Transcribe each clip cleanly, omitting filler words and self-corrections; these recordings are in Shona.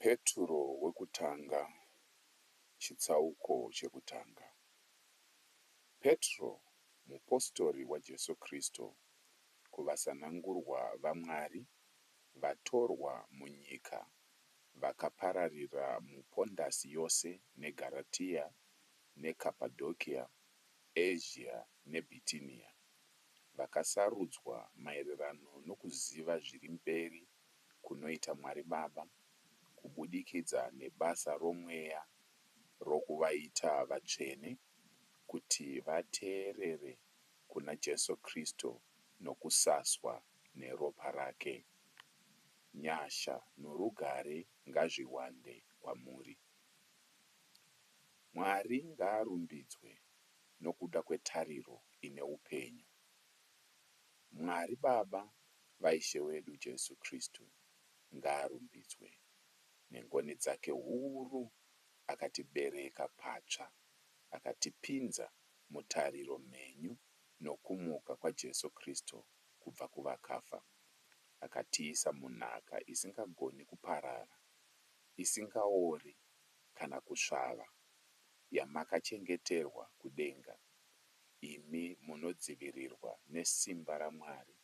Peturo wekutanga chitsauko chekutanga. Petro, mupostori waJesu Kristu, kuvasanangurwa vaMwari, vatorwa munyika vakapararira muPondasi yose neGaratia neKapadhokia, Ezhia neBhitinia, vakasarudzwa maererano nokuziva zviri mberi kunoita Mwari Baba, kubudikidza nebasa roMweya rokuvaita vatsvene, kuti vateerere kuna Jesu Kristu nokusaswa neropa rake. Nyasha norugare ngazviwande kwamuri. Mwari ngaarumbidzwe nokuda kwetariro ine upenyu. Mwari Baba vaIshe wedu Jesu Kristu ngaarumbidzwe. Nengoni dzake huru akatibereka patsva akatipinza mutariro mhenyu nokumuka kwaJesu Kristu kubva kuvakafa, akatiisa munhaka isingagoni kuparara, isingaori kana kusvava, yamakachengeterwa kudenga, imi munodzivirirwa nesimba raMwari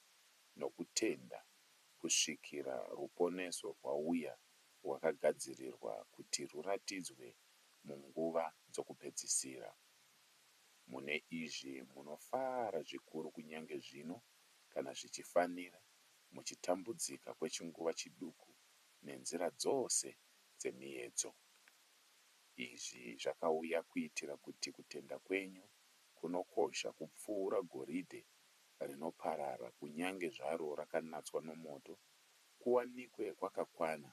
nokutenda kusvikira ruponeso rwauya rwakagadzirirwa kuti ruratidzwe munguva dzokupedzisira. Mune izvi munofara zvikuru kunyange zvino, kana zvichifanira, muchitambudzika kwechinguva chiduku nenzira dzose dzemiedzo. Izvi zvakauya kuitira kuti kutenda kwenyu, kunokosha kupfuura goridhe rinoparara kunyange zvaro rakanatswa nomoto, kuwanikwe kwakakwana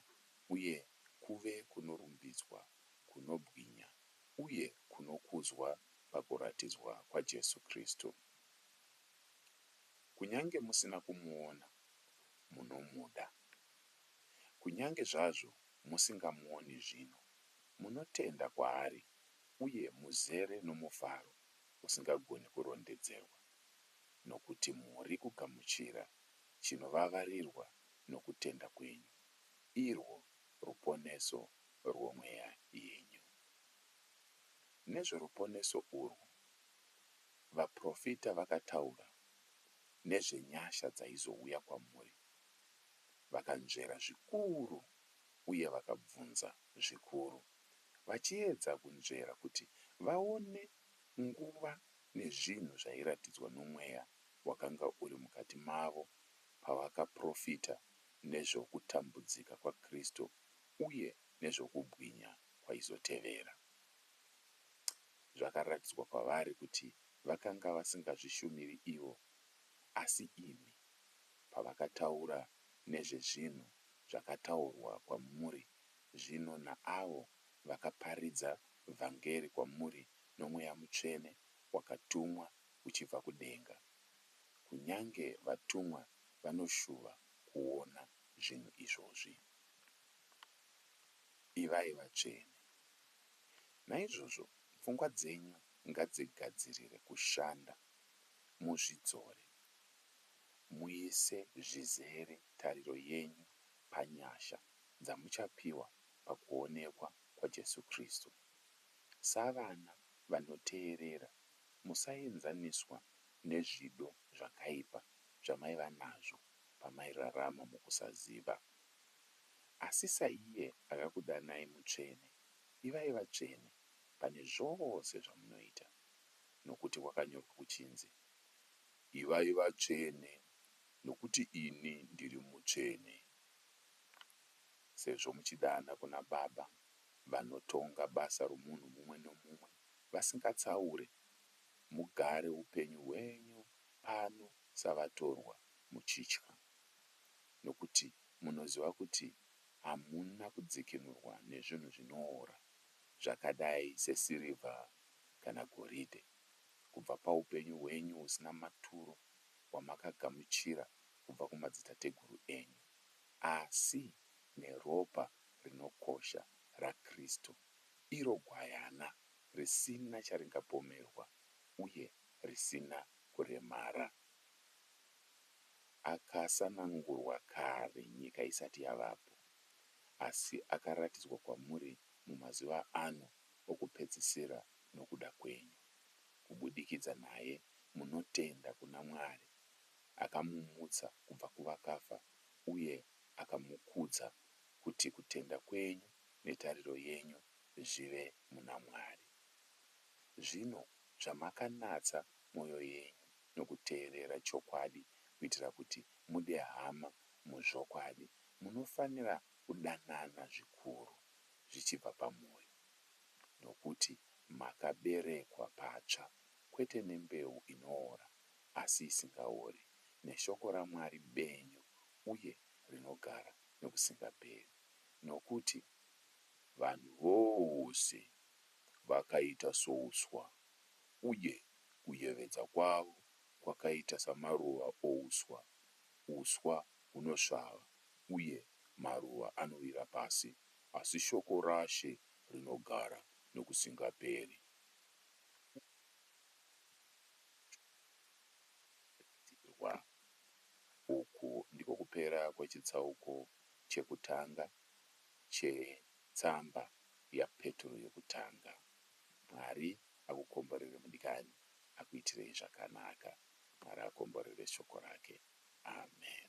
uye kuve kunorumbidzwa, kunobwinya uye kunokudzwa pakuratidzwa kwaJesu Kristu. Kunyange musina kumuona, munomuda. Kunyange zvazvo musingamuoni zvino, munotenda kwaari uye muzere nomufaro usingagoni kurondedzerwa, nokuti muri kugamuchira chinovavarirwa nokutenda kwenyu, irwo ruponeso rwomweya yenyu. Nezvoruponeso urwu, vaprofita vakataura nezvenyasha dzaizouya kwamuri, vakanzvera zvikuru uye vakabvunza zvikuru, vachiedza kunzvera kuti vaone nguva nezvinhu zvairatidzwa nomweya wakanga uri mukati mavo pavakaprofita nezvokutambudzika kwaKristu uye nezvokubwinya kwaizotevera. Zvakaratidzwa kwavari kuti vakanga vasingazvishumiri ivo, asi imi, pavakataura nezvezvinhu zvakataurwa kwamuri zvino naavo vakaparidza vhangeri kwamuri noMweya Mutsvene wakatumwa uchibva kudenga. Kunyange vatumwa vanoshuva kuona zvinhu izvozvi. Ivai vatsvene. Naizvozvo pfungwa dzenyu ngadzigadzirire kushanda, muzvidzore, muise zvizere tariro yenyu panyasha dzamuchapiwa pakuonekwa kwaJesu Kristu. Savana vanoteerera, musaenzaniswa nezvido zvakaipa zvamaiva nazvo pamairarama mukusaziva. Asi saiye akakudanai mutsvene, ivai vatsvene pane zvose zvamunoita, nokuti kwakanyorwa kuchinzi, Ivai vatsvene, nokuti ini ndiri mutsvene. Sezvo muchidana kuna Baba vanotonga basa romunhu mumwe nomumwe vasingatsaure, mugare upenyu hwenyu pano savatorwa muchitya. Nokuti munoziva kuti hamuna kudzikinurwa nezvinhu zvinoora zvakadai sesirivha kana goridhe, kubva paupenyu hwenyu husina maturo hwamakagamuchira kubva kumadzitateguru enyu, asi neropa rinokosha raKristu, iro gwayana risina charingapomerwa uye risina kuremara. Akasanangurwa kare nyika isati yavapo, asi akaratidzwa kwamuri mumazuva ano okupedzisira nokuda kwenyu. Kubudikidza naye munotenda kuna Mwari, akamumutsa kubva kuvakafa uye akamukudza, kuti kutenda kwenyu netariro yenyu zvive muna Mwari. Zvino zvamakanatsa mwoyo yenyu nokuteerera chokwadi kuitira kuti mude hama muzvokwadi, munofanira kudanana zvikuru zvichibva pamwoyo, nokuti makaberekwa patsva, kwete nembeu inoora, asi isingaori, neshoko raMwari benyu uye rinogara nokusingaperi. Nokuti. Vanhu vose vakaita souswa, uye kuyevedza kwavo kwakaita samaruva ouswa, uswa hunosvava, uye maruva anowira pasi, asi shoko raShe rinogara nokusingaperi. Uku ndiko kupera kwechitsauko chekutanga chetsamba yaPetro yekutanga. Mwari akukomborere mudikani, akuitirei zvakanaka. Mwari akomborere shoko rake. Amen.